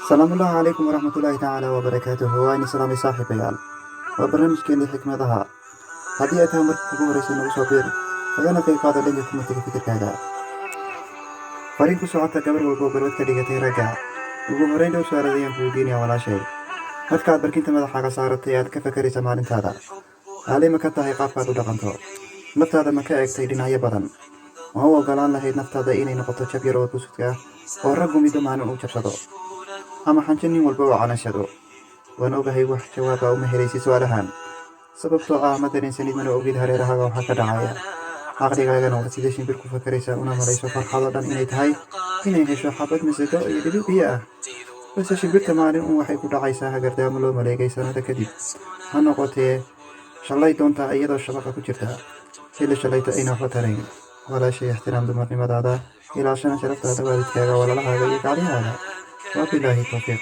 Salaamullaahi calaykum waraxmatullaahi tacaala wabarakaatuhu. Waa ini salaamay, saaxiibayaal. Waa barnaamijkeenii xikmadaha. Haddii ay tahay marka kugu horreysay, nagu soo biir, kagana qayb qaada dhanka comment-iga fikirkaaga. Fariin ku socota gabar walba oo balwad ka dhigatay ragga. Ugu horreyn, dhowr su'aalood ayaan ku weydiinaya, walaashay. Markaad barkinta madaxaaga saaratay, aad ka fakaraysa maalintaada, raalli ma ka tahay qaabkaad u dhaqanto? Naftaada ma ka eegtay dhinacyo badan? Ma u ogolaan lahayd naftaada inay noqoto jab yar oo busudka ah oo raggu middo maalin u jabsado, ama xanjo nin walba oo calanshado? Waan ogahay, wax jawaaba uma helaysid su'aalahan, sababtoo ah ma dareensanid, mana ogid hareerahaaga waxaa ka dhacaya. Caqligaagana waa sida shimbir ku fakaraysa una malayso farxadoo dhan inay tahay inay hesho xabad masago iyo dhibic biyo ah. Balse shimbirta maalin un waxay ku dhacaysaa hagardaamo loo maleegay sanado kadib. Ha noqotee shalay doontaa iyadoo shabaqa ku jirta, xilli shalayto ayna waxba tarayn. Walaashay, ixtiraam dumarnimadaada, ilaashana sharaftaada, waalidkaaga, walaalahaaga iyo gacliyahaaga. Waa bilaahi towfiiq.